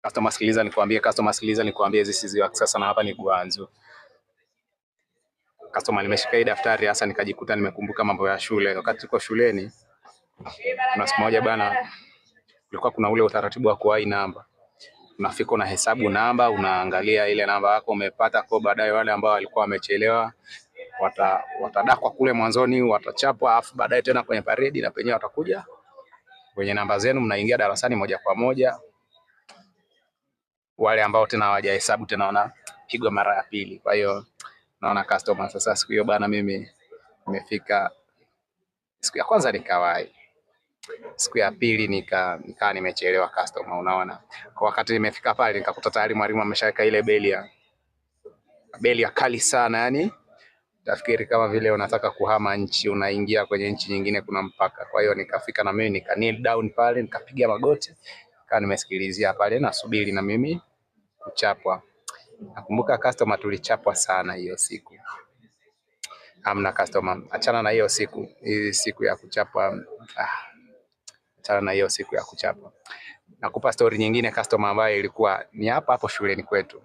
Customer sikiliza nikwambie, customer sikiliza nikwambie, this is your sasa na hapa ni Guangzhou. Customer, nimeshika hii daftari hasa nikajikuta nimekumbuka mambo ya shule. Wakati tuko shuleni, kuna siku moja bana, kulikuwa kuna ule utaratibu wa kuwahi namba. Unafika unahesabu namba, unaangalia ile namba yako umepata, kwa baadaye wale ambao walikuwa wamechelewa watadakwa kule mwanzoni, watachapwa, afu baadaye tena kwenye paredi na penyewe watakuja kwenye namba zenu, mnaingia darasani moja kwa moja. Wale ambao tena hawajahesabu tena wanapigwa mara ya pili. Kwa hiyo naona customer, sasa siku hiyo bana, mimi nimefika siku ya kwanza nikawahi, siku ya pili nikaa nimechelewa customer, unaona. Kwa wakati nimefika pale nikakuta tayari mwalimu ameshaweka ile beli ya kali sana, yani tafikiri kama vile unataka kuhama nchi, unaingia kwenye nchi nyingine, kuna mpaka. Kwa hiyo nikafika na mimi nika kneel down pale, nikapiga magoti, nikaa nimesikilizia pale nasubiri na mimi kuchapwa. Nakumbuka customer, tulichapwa sana hiyo siku. Hamna customer, achana na hiyo siku, hii siku ya kuchapwa, ah, achana na hiyo siku ya kuchapwa. Nakupa story nyingine customer, ambayo ilikuwa ni hapa hapo shuleni kwetu.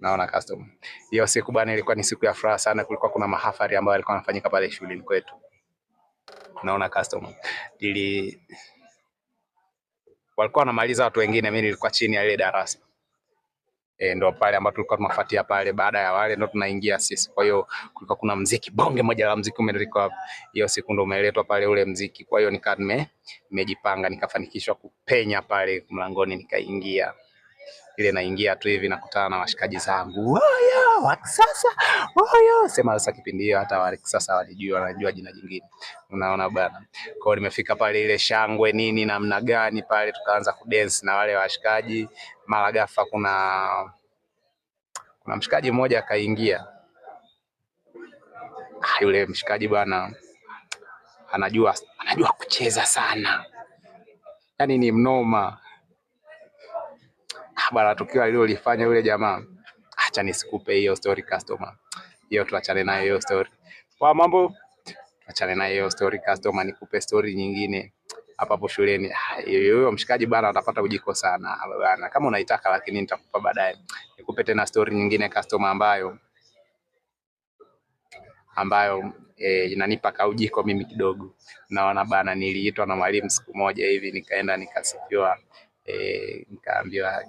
Naona customer, hiyo siku bana, ilikuwa ni siku ya furaha sana. Kulikuwa kuna mahafali ambayo yalikuwa yanafanyika pale shuleni kwetu. Naona customer, ili walikuwa wanamaliza watu wengine, mimi nilikuwa chini ya ile darasa e, ndo pale ambapo tulikuwa tunafuatia pale, baada ya wale ndo tunaingia sisi. Kwa hiyo kulikuwa kuna mziki, bonge moja la mziki umeletwa hiyo siku, ndo umeletwa pale ule mziki. Kwa hiyo nikaa nimejipanga, nikafanikishwa kupenya pale mlangoni, nikaingia ile naingia tu hivi nakutana na washikaji zangu, oyo wa kisasa, oyo sema. Sasa kipindi hiyo hata wa kisasa walijua, wanajua jina jingine, unaona bwana. Kwa hiyo nimefika pale ile shangwe nini namna gani pale, tukaanza kudance na wale washikaji. Mara ghafla kuna mshikaji mmoja akaingia. Ah, yule mshikaji bwana anajua kucheza sana, yaani ni mnoma. Ah, bwana, tukio alilolifanya yule jamaa, acha nisikupe hiyo story customer, hiyo tuachane nayo hiyo story. Kwa mambo tuachane nayo hiyo story customer, nikupe story nyingine hapa hapo shuleni. Ah, hiyo mshikaji bwana atapata ujiko sana bwana, kama unaitaka, lakini nitakupa baadaye. Nikupe tena story nyingine customer, ambayo inanipa kaujiko mimi kidogo. Naona bana, niliitwa na mwalimu siku moja hivi, nikaenda nikasifiwa, nikaambiwa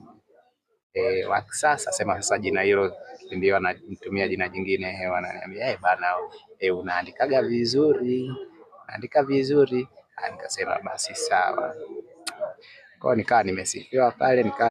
wa kisasa sema sasa jina hilo ndio anatumia jina jingine, wananiambia bana, unaandikaga vizuri, unaandika vizuri. Ah, nikasema basi sawa. Kwa hiyo nikawa nimesifiwa pale nika